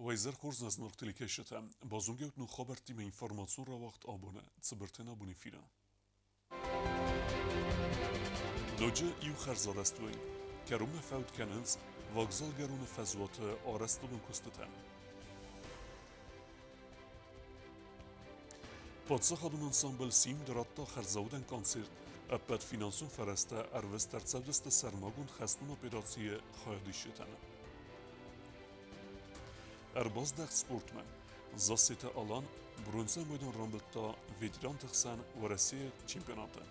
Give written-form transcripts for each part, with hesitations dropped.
Уӕ изӕр хорз нӕ зынаргъ телекӕсджытӕ! Базонгӕ ут ног хабӕрттимӕ информацион рауагъд абоны Цыбыртӕн абон эфиры. Ноджы иу хӕрзарӕзт уынг. Кӕронмӕ фӕуд кӕнынц вокзалгӕроны фӕзуаты арӕзтадон куыстытӕ. Паддзахадон ансамбль «Симд» радта хӕрзаудӕн концерт. Ӕппӕт финансон фӕрӕзтӕ ӕрвыст ӕрцӕудзысты сӕрмагонд хӕстон операцийы хайадисджытӕн. Ӕрбаздӕхт спортмӕ. Зассеты Алан бронзӕ майдан рамбылдта ветеранты хсӕн Уӕрӕсейы чемпионаты.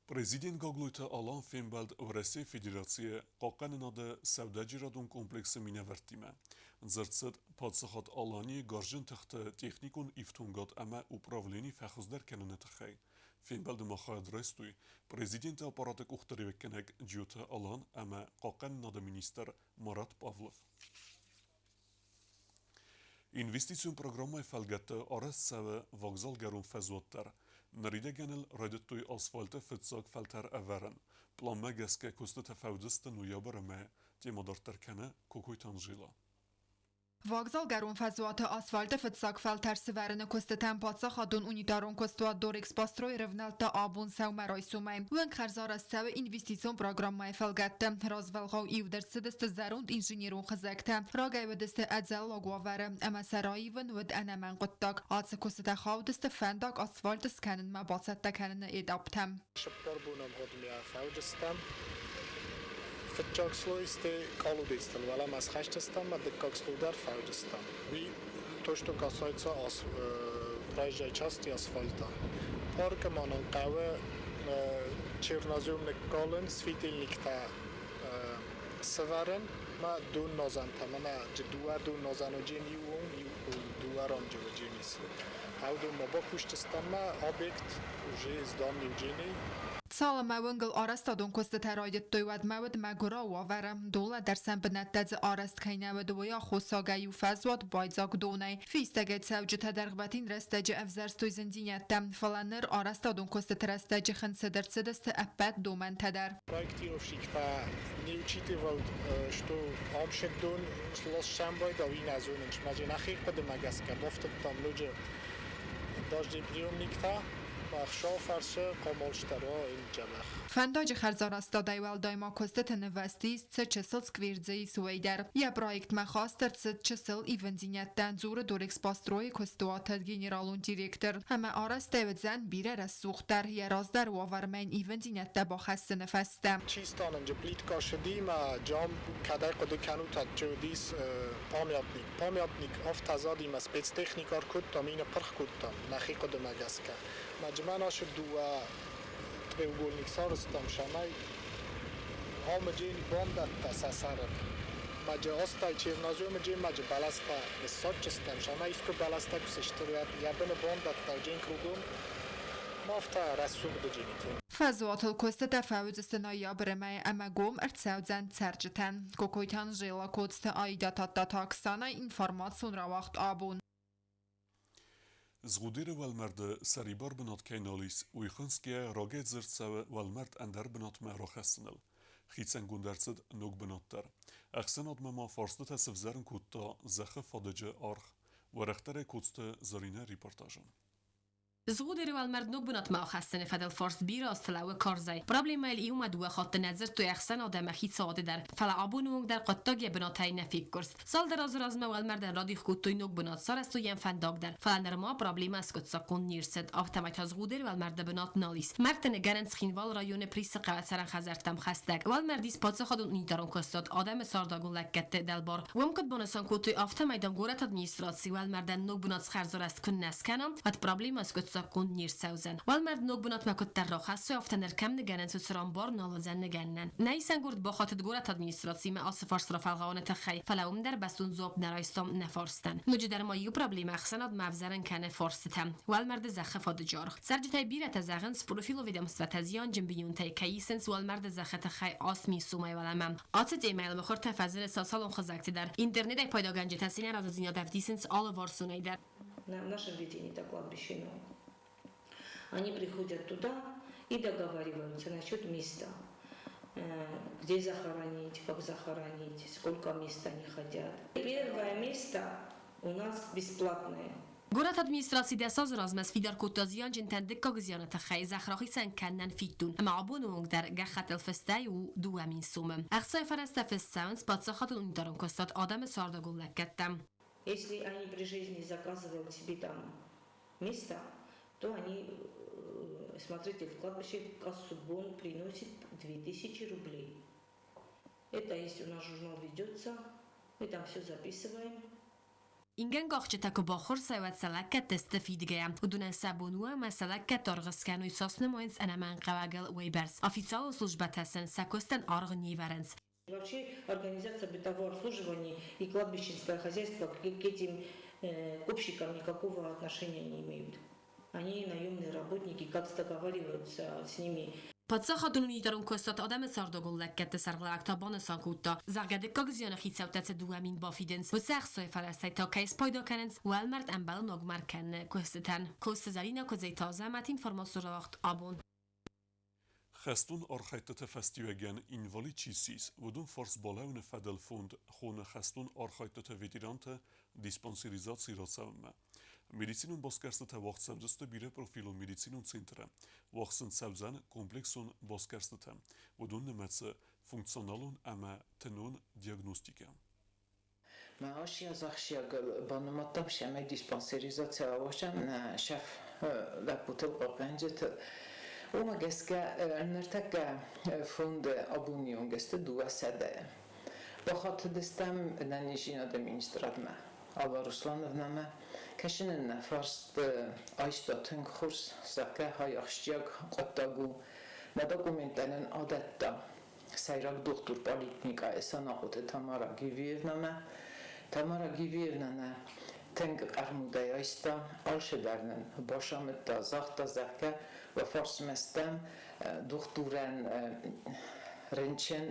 Президент Гаглойты Алан фембӕлд Уӕрӕсейы Федерацийы хъахъхъӕнынады сӕудӕджерадон комплексы минӕвӕрттимӕ. Дзырд цыд Паддзахад Аланийы гарзджын тыхты техникон ифтонгад ӕмӕ управлени фӕхуыздӕр кӕныны тыххӕй. Фембӕлды ма хайад райстой президенты аппараты къухдариуӕггӕнӕг Джиоты Алан ӕмӕ хъахъхъӕнынады министр Марат Павлов. Инвестицион программӕйы фӕлгӕтты арӕзт цӕуы вокзалгӕрон фӕзуат дӕр. Ныридӕгӕн ыл райдыдтой асфальты фыццаг фӕлтӕр ӕвӕрын. Пъланмӕ гӕсгӕ куыстытӕ фӕуыдзысты ноябры мӕйы, темӕ дарддӕр кӕны Кокойты Анжела. Вокзалгӕрон фӕзуаты асфальты фыццаг фӕлтӕр сывӕрыны куыстытӕм паддзахадон унитарон куыстуат Дорэкспострой рывнӕлдта абон сӕумӕрайсомӕй. Уӕнг хӕрзарӕзт цӕуы инвестицион программӕйы фӕлгӕтты. Развӕлгъау ивд ӕрцыдысты зӕронд инженерон хызӕгтӕ. Рагӕй уыдысты ӕдзӕллаг уавӕры ӕмӕ сӕ раивын уыд ӕнӕмӕнгхъуыддаг. Ацы куыстытӕ хаудысты фӕндаг асфальт скӕнынмӕ бацӕттӕ кӕныны этаптӕм. Цыппар бонӕмгъуыдмӕ фӕуыдыстӕм. Фыццаг слойсты колодецтыл уӕлӕмӕ схӕсдзыстӕм ӕмӕ дыккаг слой дӕр фӕуыдыстӕм. Уый то, что касается проезжей части асфальта. Паркы ма нын хъӕуы чернозем ныккалын, светильниктӕ сӕвӕрын ӕмӕ доннозӕнтӕ. Мӕнӕ дыууӕ доннозӕны джен иу уым, иу дыууӕ ранджы джен ис. Уыдон ма бакусдзыстӕм ӕмӕ объект уже сдан Евгений. Цалынмӕ уынгыл арӕзтадон куыстытӕ райдыдтой, уӕдмӕ уыд мӕгуырау уавӕры. Долӕдӕрсӕн бынӕттӕ дзы арӕзт кӕй нӕ уыд, уый аххосагӕй иу фӕзуат байдзаг донӕй. Фистӕгӕй цӕуджытӕ дӕргъвӕтин рӕстӕджы ӕвзӕрстой зындзинӕдтӕ, фӕлӕ ныр арӕзтадон куыстыты рӕстӕджы хынцыд ӕрцыдысты ӕппӕт домӕнтӕ дӕр. Проектировщиктӕ не учитывают, что ӕмсӕддон лосӕмбӕлд ӕви нӕ зонынц. Мӕ нӕхи хъуыдымӕ гӕсгӕ бафтыдтам ноджы дождеприемниктӕ, ӕхсӕв фӕрсы хъомолстӕро дзӕбӕх. Фӕндаджы хӕрзарӕзтадӕй уӕлдай ма куыстыты нывӕзт ис цы чысыл сквер дзы ис, уый дӕр. Йӕ проектмӕ хаст ӕрцыд чысыл ивындзинӕдтӕ, дзуры Дорэкспострой-ы куыстуаты генералон директор. Ӕмӕ арӕзтӕй уыдзӕн бирӕ рӕсугъддӕр, йӕ раздӕр уавӕрмӕ йын ивындзинӕдтӕ бахӕссыны фӕстӕ. Чистанынджы плитка сыди мӕ джам кӕдӕй хъуыды кӕнут, адджы уыдис памятник. Памятник афтӕ зади мӕ спецтехник ӕркодтам, иннӕ пырх кодтам, нӕхи хъуыдымӕ гӕсгӕ. Мӕ джымӕн ашы дыууӕ треугольник сарӕзтам, цӕмӕй алмаджени бандӕттӕ сӕ сӕрыл. Маджы астай черноземы маджы бӕлӕстӕ ныссадджыстӕм, цӕмӕй искуы бӕлӕстӕ куы сысты, йӕ быны бандӕттӕ джен кругом, афтӕ рӕсугъд дженитӕ. Фӕзуатыл куыстытӕ фӕуыдзысты ноябры мӕйы ӕмӕ гом ӕрцӕудзӕн цӕрджытӕн. Кокойты Анжела, Коцты Аида Тадтаты Оксана, информацион рауагъд абон. Згъудеры уӕлмӕрды сӕрибар бынат кӕй нал ис, уый хынцгӕйӕ рагӕй дзырд цӕуы уӕлмӕрд ӕндӕр бынатмӕ рахӕссыныл. Хицӕнгонд ӕрцыд ног бынат дӕр. Ӕхсӕнадмӕ ма фарстытӕ сывзӕрын кодта зӕххы фадыджы аргъ. Уӕрӕхдӕрӕй Коцты Зӕринӕ репортажы. Згъудеры уӕлмӕрд ног бынатмӕ ахӕссыны фӕдыл фарст бирӕ азты лӕууы карзӕй. Проблемӕйыл иумӕ дыууӕ хатты нӕ дзырдтой ӕхсӕнад ӕмӕ хицауады дӕр, фӕлӕ абоны онг дӕр хъуыддаг йӕ бынатӕй нӕ феггуырст. Цалдӕр азы размӕ уӕлмӕрдӕн радих кодтой ног бынат, сарӕзтой йӕм фӕндаг дӕр, фӕлӕ нырма проблемӕ скъуыддзаггонд не рцыд, афтӕмӕй та Згъудеры уӕлмӕрды бынат нал ис. Мӕрдты ныгӕнӕн Цхинвалы районы Присы хъӕуы цӕрӕн хӕдзӕрттӕм хӕстӕг. Уӕлмӕрд ис паддзахадон унитарон куыстуат адӕмы цардагон лӕггӕдты дӕлбар. Уым куыд банысан кодтой, афтӕмӕй, дам, горӕты администраци уӕлмӕрдӕн ног бынат схӕрзарӕзт куыннӕ скӕна, уӕд проблемӕ скъуыддзаггонд не рцӕудзӕн. Уӕлмӕрд ног бынатмӕ куыддӕр рахӕссой, афтӕ ныр кӕм ныгӕнынц, уыцы ран бар нал уыдзӕн ныгӕнынӕн. Нӕ исӕнгуырд бахатыд горӕты администрацимӕ ацы фарст рафӕлгъауыны тыххӕй, фӕлӕ уым дӕр бӕстон дзуапп нӕ райстам нӕ фарстӕн. Ноджыдӕр ма иу проблемӕ ӕхсӕнадмӕ ӕвзӕрын кӕны фарстытӕ. Уӕлмӕрды зӕххы фадыджы аргъ. Цӕрджытӕй бирӕтӕ зӕгъынц, профиловедомствотӕ зианджын бинонтӕй кӕй исынц уӕлмӕрды зӕххы тыххӕй 8000 сомӕй уӕлӕмӕ. Ацы темӕйыл мыхуыртӕ фӕзыны социалон хызӕгты дӕр. Интернетӕй пайдагӕнджытӕ сын ӕнӕразыдзинад ӕвдисынц алыварсонӕй дӕр. В нашем ведении это кладбище иное. Они приходят туда и договариваются насчет места, где захоронить, как захоронить, сколько мест они хотят. Первое место у нас бесплатное. Горӕты администраци 10 азы размӕ сфидар кодта зианджынтӕн дыккаг зианы тыххӕй зӕхх рахицӕн кӕнынӕн фиддон, ӕмӕ абоны онг дӕр гӕххӕттыл фыстӕй у 2000 сомы. Ӕхцайы фӕрӕзтӕ фыст цӕуынц паддзахадон унитарон куыстуат адӕмы цардагон лӕггӕдтӕм. Если они при жизни заказывают себе там место, то они, смотритель кладбище кассу бон приносит 2000 рублей. Это есть у нас журнал ведется, мы там все записываем. Ингӕнкъахджытӕ куы баххуырсой, уӕд сӕ лӕггӕдтӕ сты фидгӕйӕ. Уыдонӕн сӕ бон у ӕмӕ сӕ лӕггӕдты аргъ скӕной цас нымайынц ӕнӕмӕнгхъӕуӕгыл, уыйбӕрц. Официалон службӕтӕ сын сӕ куыстӕн аргъ не вӕрынц. Вообще организация бытового обслуживания и кладбищенское хозяйство к этим купщикам никакого отношения не имеют. Они наемные работники, как договариваются с ними. Паддзахадон унитарон куыстуат адӕмы цардагон лӕггӕдты сӕргълӕууӕг та банысан кодта, зӕгъгӕ, дыккаг зианы хицӕуттӕ цы 2000 бафидынц, уыцы ӕхцайы фӕрӕзтӕй та кӕй спайда кӕнынц уӕлмӕрд ӕмбӕлон ногмар кӕныны куыстытӕн. Коцты Зӕринӕ, Куыдзойты Азӕмӕт, информацион рауагъд Абон. Хӕстон архӕйдтыты фӕстиуӕгӕн инвалид чи ссис, уыдон фарс балӕууыны фӕдыл фонд хоны хӕстон архӕйдтыты ветеранты диспансеризаци рацӕуынмӕ. Медицинон басгӕрстытӕ уагъд цӕудзысты бирӕпрофилон медицинон центры. Уагъд сын цӕудзӕн комплексон басгӕрстытӕ, уыдон нымӕцы функционалон ӕмӕ тынон диагностикӕ. Мӕ 80 ахсджиагыл банымадтам, цӕмӕй диспансеризаци ауазӕм нӕ шеф лӕппутыл, хъахъхъӕнджытыл. Уымӕ гӕсгӕ ныртӕккӕ фонды абоны онг сты 200. Бахатыдыстӕм ӕнӕниздзинады министрадмӕ, Алла Руслановнамӕ. Кӕсын ын нӕ фарст айста тынг хорз, зӕгъгӕ, хай ахсджиаг хъуыддаг у. Нӕ документтӕ нын адӕтта сӕйраг дохтур поликлиникӕйы Санахъоты Тамара Гивиевнамӕ. Тамара Гивиевна нӕ тынг хъӕрмудӕй айста, алцыдӕр нын бацамыдта, загъта, зӕгъгӕ, уӕ фарсмӕ стӕм, дохтурӕн рынчын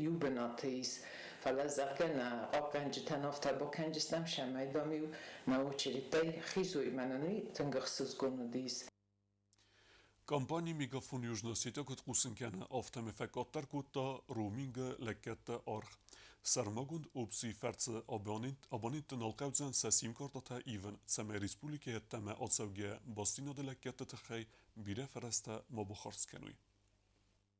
иу бынаты ис, фӕлӕ, зӕгъгӕ, нӕ хъахъхъӕнджытӕн афтӕ бакӕнджыстӕм, цӕмӕй, дам-иу нӕ очередтӕй хизой, мӕнӕн уый тынг ӕхсызгон уыдис. Компани Мегафон Южная Осетия куыд хъусын кӕны, афтӕмӕй фӕкъаддӕр кодта роумингы лӕггӕдты аргъ. Сӕрмагонд опцийы фӕрцы абонентты нал хъӕудзӕн сӕ сим-картӕтӕ ивын, цӕмӕй республикӕйы ӕддӕмӕ ацӕугӕ бастдзинады лӕггӕдты тыххӕй бирӕ фӕрӕзтӕ ма бахардз кӕной.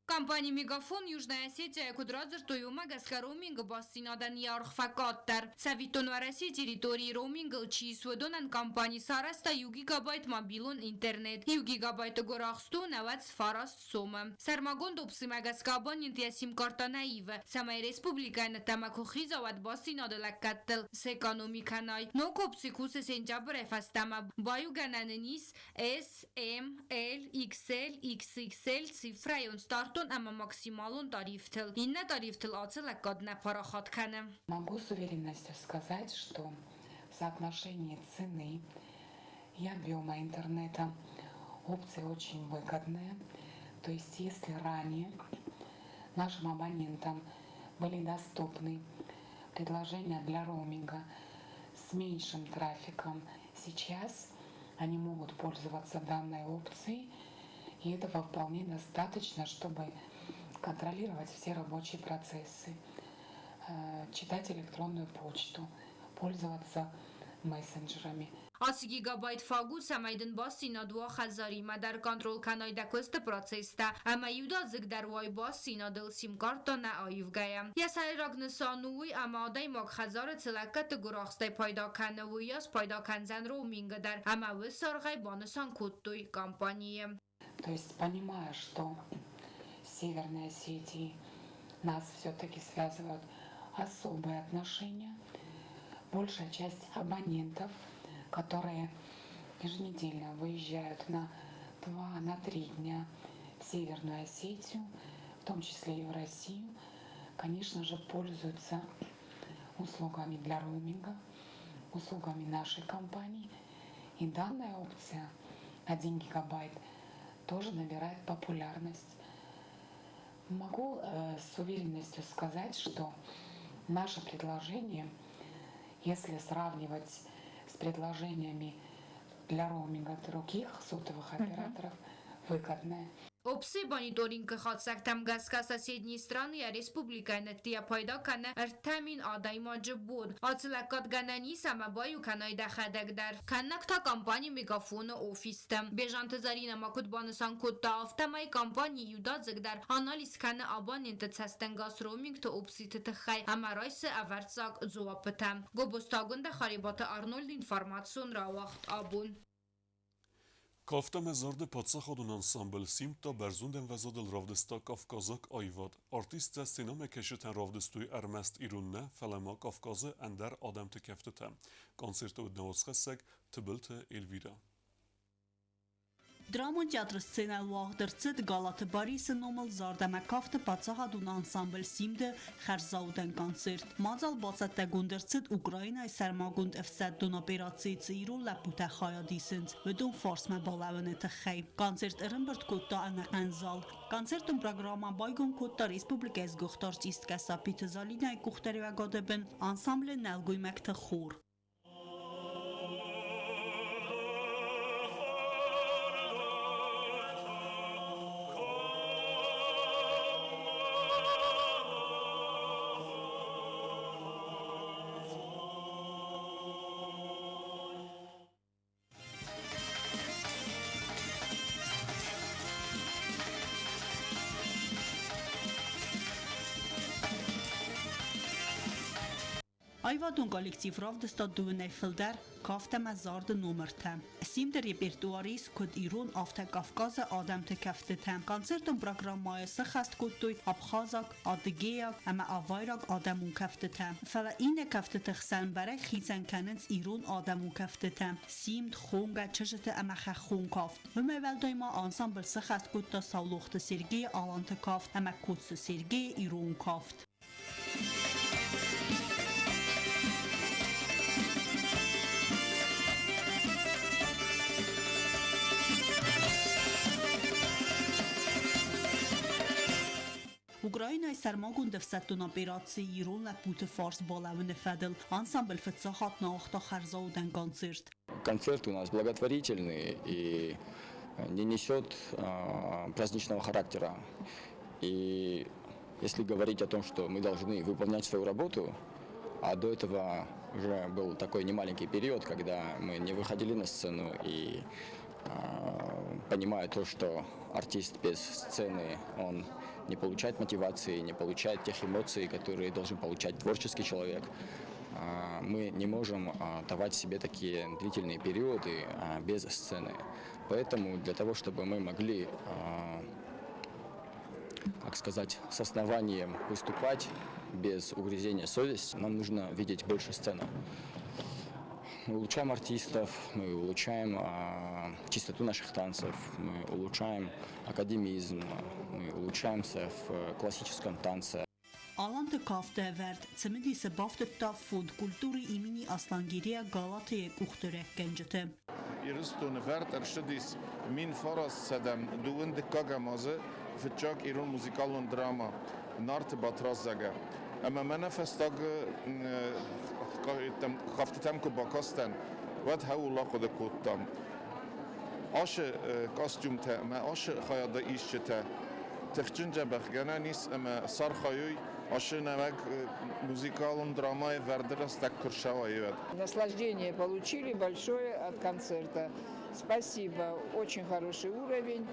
Компани Мегафон Южная Осетия куыд радзырдтой, уымӕ гӕсгӕ роумингы бастдзинадӕн йӕ аргъ фӕкъаддӕр. Цӕвиттон, Уӕрӕсейы территорийы роумингыл чи ис, уыдонӕн компани сарӕзта иу гигабайт мобилон интернет. Иу гигабайты гуырахст у 99 сомы. Сӕрмагонд опцимӕ гӕсгӕ абонент йӕ сим-картӕ нӕ ивы, цӕмӕй республикӕйы ныттӕмӕ куы хиза, уӕд бастдзинады лӕггӕдтыл сэкономи кӕнай. Ног опци кусы сентябрӕй фӕстӕмӕ. Баиугӕнӕн ын ис S, M, L, XL, XXL цифрӕйон стартон ӕмӕ максималон тарифтыл. Иннӕ тарифтыл ацы лӕггад нӕ парахат кӕны. Могу с уверенностью сказать, что соотношение цены и объема интернета опция очень выгодная. То есть если ранее нашим абонентам были доступны предложения для роуминга с меньшим трафиком, сейчас они могут пользоваться данной опцией, и этого вполне достаточно, чтобы контролировать все рабочие процессы, читать электронную почту, пользоваться мессенджерами. Ацы гигабайт фаг у, цӕмӕй дын бастдзинад уа хӕдзаримӕ дӕр, контрол кӕнай дӕ куысты процесстӕ ӕмӕ иудадзыг дӕр уай бастдзинадыл сим-картӕ нӕ аивгӕйӕ. Йӕ сӕйраг нысан у уый, ӕмӕ адӕймаг хӕдзары цы лӕггӕдты гуырахстӕй пайда кӕны, уыйас пайда кӕндзӕн роумингы дӕр ӕмӕ уыцы аргъӕй, банысан кодтой компанийы. То есть понимая, что с Северной Осетией нас все-таки связывают особые отношения, большая часть абонентов, которые еженедельно выезжают на 2, на 3 дня в Северную Осетию, в том числе и в Россию, конечно же, пользуются услугами для роуминга, услугами нашей компании. И данная опция 1 гигабайт тоже набирает популярность. Могу с уверенностью сказать, что наше предложение, если сравнивать с предложениями для роуминга других сотовых операторов выгодная. ОБСЕ мониторингы хатдзӕгтӕм гӕсгӕ соседние страны йӕ республикӕйы нӕдтыйӕ пайда кӕны 3000 адӕймаджы бон. Ацы лӕггадгӕнӕн ис ӕмӕ баиу кӕнай дӕхӕдӕг дӕр. Кӕнног та компани Мегафон-ы офисты. Бежанты Зӕринӕ ма куыд банысан кодта, афтӕмӕй компани иудадзыг дӕр анализ кӕны абонентты цӕстӕнгас роумингты опциты тыххӕй ӕмӕ райсы ӕвӕрццаг дзуаппытӕ. Гобозты Агуындӕ, Харебаты Арнольд, информацион рауагъд абон. Кафт ӕмӕ зарды паддзахадон ансамбль Симд та бӕрзонд ӕмвӕзадыл равдыста кавказаг аивад. Артисттӕ сценӕмӕкӕсджытӕн равдыстой ӕрмӕст ирон нӕ, фӕлӕ ма Кавказы ӕндӕр адӕмты кӕфтытӕ. Концерты уыд нӕ уацхӕссӕг Тыбылты Эльвирӕ. Драмон театры сценӕйыл уагъд ӕрцыд Галаты Барисы номыл зард ӕмӕ кафты паддзахадон ансамбль Симд-ы хӕрзаудӕн концерт. Мадзал бацӕттӕгонд ӕрцыд Украинӕйы сӕрмагонд ӕфсӕддон операцийы цы ирон лӕппутӕ хайад исынц, уыдон фарсмӕ балӕууыны тыххӕй. Концерт ӕрӕмбырд кодта ӕнӕхъӕн зал. Концертон программӕ байгом кодта республикӕйы сгуыхт артисткӕ Саппиты Залинӕйы къухдариуӕгады бын ансамблы нӕлгоймӕгты хор. Аивадон коллектив равдыста дыууынӕй фылдӕр кафт ӕмӕ зарды номыртӕ. Симды репертуар ис куыд ирон, афтӕ Кавказы адӕмты кӕфтытӕ. Концертон программӕйы сӕххӕст кодтой абхазаг, адыгейаг ӕмӕ авайраг адӕмон кӕфтытӕ. Фӕлӕ иннӕ кӕфтыты хсӕн бӕрӕг хицӕн кӕнынц ирон адӕмон кӕфтытӕ: симд, хонгӕ, чызджыты ӕмӕ хӕххон кафт. Уымӕй уӕлдай ма ансамбль сӕххӕст кодта Саулохты Сергейы Аланты кафт ӕмӕ Коцты Сергейы ирон кафт. Украинӕйы сӕрмагонд ӕфсӕддон операцийы ирон лӕппуты фарс балӕууыны фӕдыл ансамбль фыццаг хатт нӕ уагъта хӕрзаудӕн концерт. Концерт у нас благотворительный и не несет праздничного характера. И если говорить о том, что мы должны выполнять свою работу, а до этого уже был такой немаленький период, когда мы не выходили на сцену и понимая то, что артист без сцены, он не получает мотивации, не получает тех эмоций, которые должен получать творческий человек. Мы не можем давать себе такие длительные периоды без сцены. Поэтому для того, чтобы мы могли, как сказать, с основанием выступать без угрызения совести, нам нужно видеть больше сцену. Мы улучшаем артистов, мы улучшаем чистоту наших танцев, мы улучшаем академизм, мы улучшаемся в классическом танце. Аланты кафты ӕвӕрд цымыдисы бафтыдта фонд культуры имени Аслангерия Галаты-йы къухдарӕггӕнджыты. Ирыстоны вӕрд ӕрцыдис 1922 азы фыццаг ирон музыкалон драма Нарты Батрадзӕгӕ. Ӕмӕ мӕнӕ фӕстаг кӕфтытӕм куы бакастӕн, уӕд хӕуыл ахъуыды кодтам. Ашы костюмтӕ ӕмӕ ашы хайады исджытӕ тыхджын дзӕбӕхгӕнӕн ис ӕмӕ сархайой ашы нӕуӕг музыкалон драмайы вӕрды рӕстӕг куы рцӕуа, уӕд. Наслаждение получили большое от концерта. Спасибо, очень хороший уровень.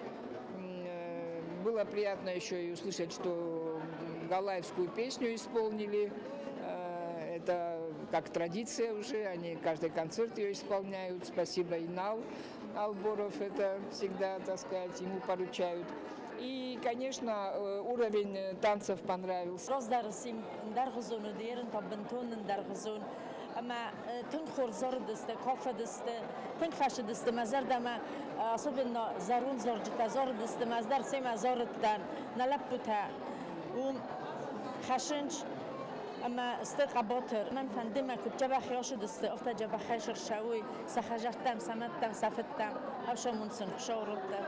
Было приятно еще и услышать, что галаевскую песню исполнили. Это как традиция уже, они каждый концерт ее исполняют. Спасибо Инал Алборов, это всегда, так сказать, ему поручают. И, конечно, уровень танцев понравился. Раздӕры Симд ӕндӕргъуызон уыд, ерын та бынтон ӕндӕргъуызон. Ӕмӕ тынг хорз зарыдысты, кафыдысты, тынг фӕцыдысты мӕ зӕрдӕмӕ, особенно зӕронд зарджытӕ зарыдысты, мӕ ӕз дӕр семӕ зарыдтӕн, нӕ лӕппутӕ уым хӕссынц ӕмӕ сты хъӕбатыр. Мӕн фӕнды, мӕ куыд дзӕбӕх рацыдысты, афтӕ дзӕбӕхӕй сырсӕуой сӕ хӕдзӕрттӕм, сӕ мӕдтӕм, сӕ фыдтӕм. Ӕфсӕмон сын Хуыцау раттӕд.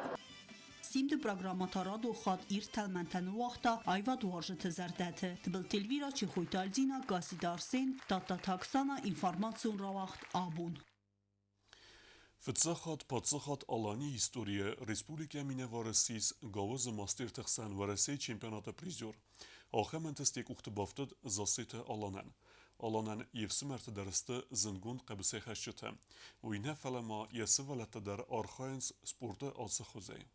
Симды программӕ та радон хатт ирд тӕлмӕнтӕ ныууагъта аивадуарзджыты зӕрдӕты. Тыбылты Эльвирӕ, Чехойты Альдина, Гасситы Арсен, Тадтаты Оксана, информацион рауагъд абон. Фыццаг хатт Паддзахад Аланийы историйы республикӕйы минӕвар ссис гауызы мастерты хсӕн Уӕрӕсейы чемпионаты призер. Ахӕм ӕнтыст йӕ къухты бафтыд Зассеты Аланӕн. Аланӕн йе фсымӕртӕ дӕр сты зындгонд хъӕбысӕйхӕцджытӕ. Уый нӕ, фӕлӕ ма йӕ сывӕллӕттӕ дӕр архайынц спорты ацы хуызӕй.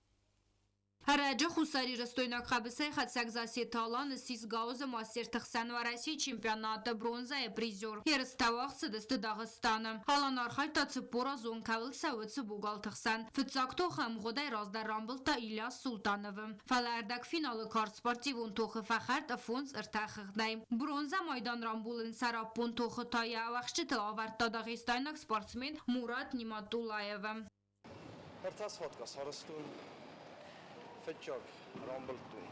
Ӕрӕджы хуссарирыстойнаг хъӕбысӕйхӕцӕг Зассеты Алан ссис гауызы мастерты хсӕн Уӕрӕсейы чемпионаты бронзӕйы призер. Ерыстӕ уагъд цыдысты Дагъыстаны. Алан архайдта 40-азон, кӕуыл цӕуы богалты хсӕн. Фыццаг тохы ӕмгъуыдӕй раздӕр рамбылдта Илья Султановы. Фӕлӕ ӕрдӕгфиналы карз спортивон тохы фӕхӕрд 5-3 хыгъдӕй. Бронзӕ майдан рамбулын сӕраппонд тохы та йӕ ӕвӕхсджытыл авӕрдта дагъистайнаг спортсмен Мурат Ниматуллаевы. Ӕртӕ сфоткӕ сарӕзтон, фыццаг рамбылдтон.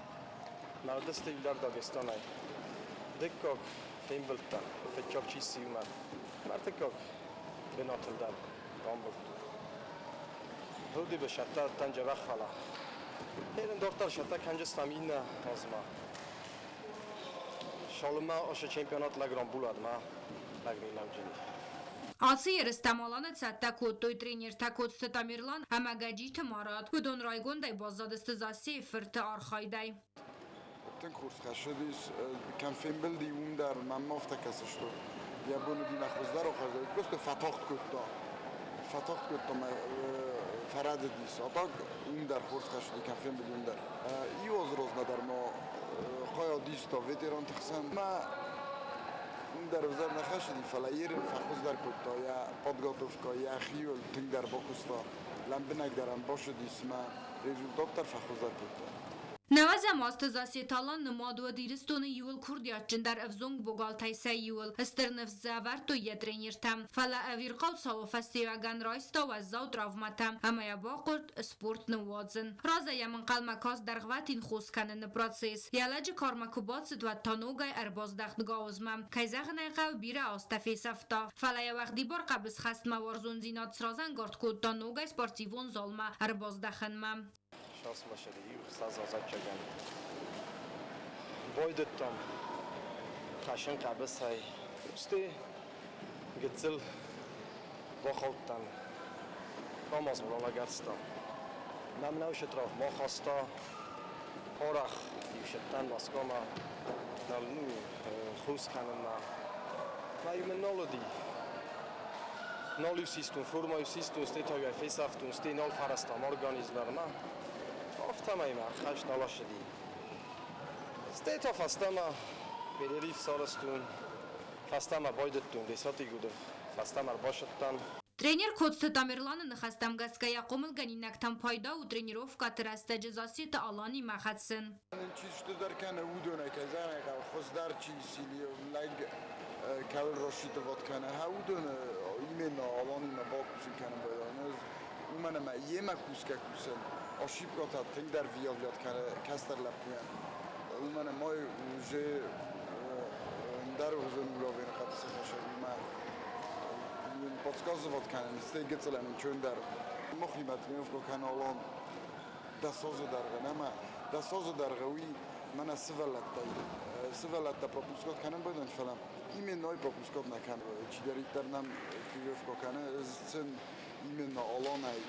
Мардысты иу Дагестанӕй. Дыккаг фембылдтӕн, фыццаг чи сси, уымӕн. Ӕртыккаг бынатыл дӕр рамбылдтон. Вроде бы сӕттӕ адтӕн дзӕбӕх, фӕлӕ Херын дарддӕр сӕттӕ кӕнджыстӕм иннӕ азмӕ. Цалынмӕ ацы чемпионат лӕг рамбулӕд, мӕ лӕг ниллӕуджыни. Ацы ерыстӕм Аланы цӕттӕ кодтой тренертӕ Коцты Тамерлан ӕмӕ Гӕджиты Марат. Уыдон райгондӕй баззадысты Зассейы фырты архайдӕй. Тынг хорз хӕссыдис, кӕм фембӕлди, уым дӕр мӕм афтӕ кӕсы, что йӕ бон уыди мӕ хуыздӕр ахуыргӕнӕг. Просто фӕтагъд кодта. Фӕтагъд кодта мӕ фӕрӕдыдис. А так уым дӕр хорз хӕссыди, кӕм фембӕлди, уым дӕр. Иу азы размӕ дӕр ма хайад иста ветеранты хсӕн. Мӕ уым дӕр ӕвзӕр нӕ хӕссыди, фӕлӕ ерын фӕхуыздӕр кодта йӕ подготовкӕ, йӕхиуыл тынгдӕр бакуыста, лӕмбынӕгдӕр ӕм бацыдис мӕ результат дӕр фӕхуыздӕр кодта. 90 азты Зассеты Алан нымад уӕд Ирыстоны иууыл курдиатджындӕр ӕвзонг богалтӕй сӕ иуыл. Стыр ныфс дзы ӕвӕрдтой йӕ тренертӕ. Фӕлӕ ӕвирхъау цауы фӕстиуӕгӕн райста уӕззау травмӕтӕ ӕмӕ йӕ бахъуыд спорт ныууадзын. Разӕй йӕм ӕнхъӕлмӕ каст дӕргъвӕтин хос кӕныны процесс. Йӕ лӕджы кармӕ куы бацыд, уӕд та ногӕй ӕрбаздӕхт гауызмӕ. Кӕй зӕгъын ӕй хъӕуы, бирӕ азтӕ фесӕфта. Фӕлӕ йӕ уӕгъдибар хъӕбысхӕстмӕ уарзондзинад сразӕнгард кодта ногӕй спортивон залмӕ ӕрбаздӕхынмӕ. 60 азӕджджагӕн байдыдтам хӕссын хъӕбысӕй. Стӕй гыццыл бахаудтӕн, рамазмӕ ралӕгӕрстам. Мӕм нӕу травма хаста, арӕх иу сыдтӕн Москвамӕ, ну, хус кӕнынмӕ. Мӕ мын нал уыди. Нал иу систон, форма иу систон, стӕй та фесӕфтон, стӕй нал фӕрӕзтам организм дӕр ма. Афтӕмӕй мӕ хӕст нал ссыди. Стӕй та фӕстӕмӕ перерыв сарӕзтон, фӕстӕмӕ байдыдтон десятый годы, фӕстӕмӕ ӕрбасыдтӕн. Тренер Коцты Тамерланы ныхӕстӕм гӕсгӕ йӕ хъомылгӕнинӕгтӕм пайда у тренировкӕты рӕстӕджы Зассеты Аланимӕ хӕцын. Чи стырдӕр кӕны, уыдонӕй кӕй зӕгъын хъӕуы, хуыздӕр чи сили, лӕг кӕуыл рассчитывать кӕны, уыдоны именно Аланимӕ бакусын кӕнын байдайын. Ӕз уымӕн ӕмӕ йемӕ кусгӕ кусын ошибкӕтӕ тынгдӕр выявлять кӕны кӕстӕр лӕппуйӕн. Уымӕн ӕмӕ уже ӕндӕр хуызӕн уровень хӕцы хӕсӕгимӕ подсказывать кӕнын, стӕй гыццылӕн чондӕр. Махимӕ тренировка кӕны Алан 10 азы дӕргъы, ӕмӕ 10 азы дӕргъы уый мӕнӕ сывӕллӕттӕй сывӕллӕттӕ пропускать кӕнын байдайынц, фӕлӕ именно ай пропускать нӕ кӕны. Чидӕриддӕр нӕм тренировка кӕны, ӕз сын именно Аланӕй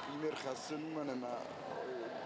пример хӕссын, уымӕн ӕмӕ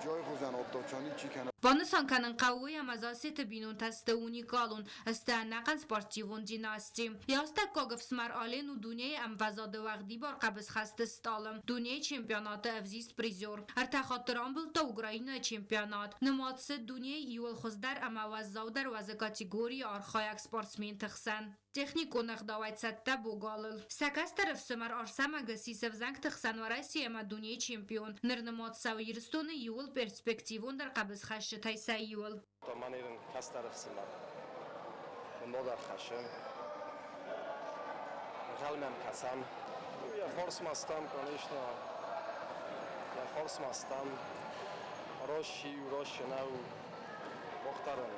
джой хуызӕн отдача ничи кӕны. Банысан кӕнын хъӕуы уый, ӕмӕ Зассеты бинонтӕ сты уникалон, сты ӕнӕхъӕн спортивон династи. Йӕ астӕуккаг ӕфсымӕр Ален у дунейы ӕмвӕзады уӕгъдибар хъӕбысхӕсты стъалы, дунейы чемпионаты ӕвзист призер. Ӕртӕ хатты рамбылдта Украинӕйы чемпионат. Нымад цыд дунейы иууыл хуыздӕр ӕмӕ уӕззаудӕр уӕзы категорийы архайӕг спортсменты хсӕн. Техникон ӕгъдауӕй цӕттӕ богалыл. Сӕ кӕстӕр ӕфсымӕр Арсӕмӕг ссис ӕвзӕнгты хсӕн Уӕрӕсе ӕмӕ дунейы чемпион. Ныр нымад цӕуы Ирыстоны иууыл перспективондӕр хъӕбысхӕсджытӕй сӕ иуыл. Мӕнӕн кӕстӕр ӕфсымӕр модар хӕссы. Ӕнхъӕлмӕ кӕсӕм. Йӕ фарсмӕ стӕм, конечно, йӕ фарсмӕ стӕм. Раст чи у, раст чи нӕу, бахтарӕн.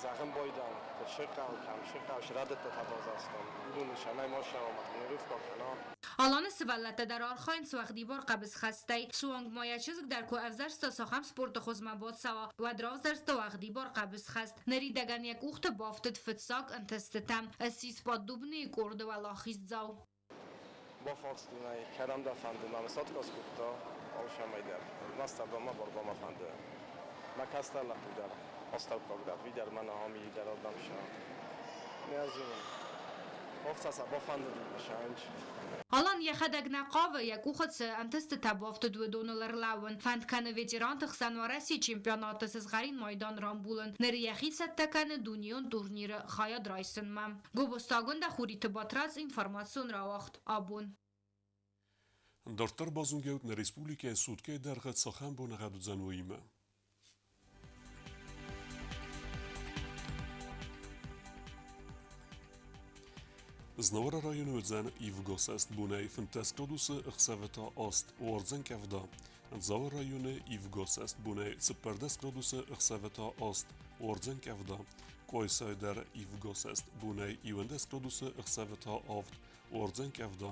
Зӕгъын байдӕн, куыд сыхъӕу, кӕм сыхъӕу, срӕдыдтытӕ базастам. Уыдоны сӕмӕй ма сӕуӕм, тренировка кӕна. Аланы сывӕллӕттӕ дӕр архайынц уӕгъдибар хъӕбысхӕстӕй. Суанг ма йӕ чызг дӕр куы ӕвзӕрста цахӕм спорты хуызмӕ бацӕуа, уӕд равзӕрста уӕгъдибар хъӕбысхӕст. Ныридӕгӕн йӕ къухты бафтыд фыццаг ӕнтыстытӕ. Ссис Поддубныйы къорды уӕлахиздзау. Бафарстон ӕй, кӕдӕм дӕ фӕнды, мӕ саткъас кодта алцӕмӕй дӕр. Мастер мӕ бар мӕ фӕнды. Мӕ кӕстӕр лӕппу дӕр, астӕуккаг дӕр, уый дӕр мӕнӕ ами дӕр адӕм сӕ. Нӕ зонын. Афтӕ сӕ бафӕндыди сӕ. Алан йӕхӕдӕг нӕ хъавы, йӕ къухы цы ӕнтыстытӕ бафтыд, уыдоныл ӕрлӕууын. Фӕнд кӕны ветеранты хсӕн Уӕрӕсейы чемпионаты сызгъӕрин майдан рамбулын. Ныр йӕхи цӕттӕ кӕны дунейон турниры хайад райсынмӕ. Гобозты Хуриты Батрадз, информацион рауагъд «Абон». Дарддӕр базонгӕут нӕ республикӕйы суткӕйы дӕргъы цахӕм боныгъӕд уыдзӕн, уыимӕ. Знауыры районы уыдзӕн ивгӕсӕст бонӕй 15 градусы, ӕхсӕвы та 8, уардзӕн къӕвда. Дзауы районы ивгӕсӕст бонӕй 14 градусы, ӕхсӕвы та 8, уардзӕн къӕвда. Къуайсайы дӕр ивгӕсӕст бонӕй 11 градусы, ӕхсӕвы та 7, уардзӕн къӕвда.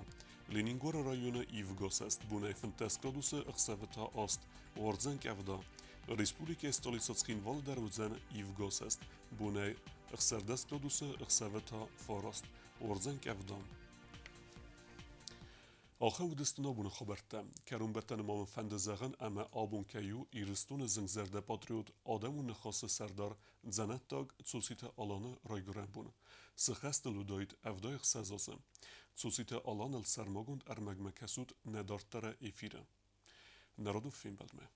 Ленингоры районы ивгӕсӕст бонӕй 15 градусы, ӕхсӕвы та 8, уардзӕн къӕвда. Республикӕйы столицӕ Цхинвалы дӕр уыдзӕн ивгӕсӕст бонӕй 16 градусы, ӕхсӕвы та 9, уардзӕн къӕвда. Ахӕм уыдысты абоны хабӕрттӕ. Кӕронбӕттӕны ма мын фӕнды зӕгъын, ӕмӕ абон кӕй у Ирыстоны зынгзӕрдӕ патриот, адӕмон ныхасы сӕрдар, дзӕнӕттаг Цоциты Аланы райгуырӕн бон. Цы хӕстыл уыдаид 76 азы. Цоциты Аланыл сӕрмагонд ӕрмӕгмӕ кӕсут нӕ дарддӕры эфиры. Народон фембӕлдмӕ.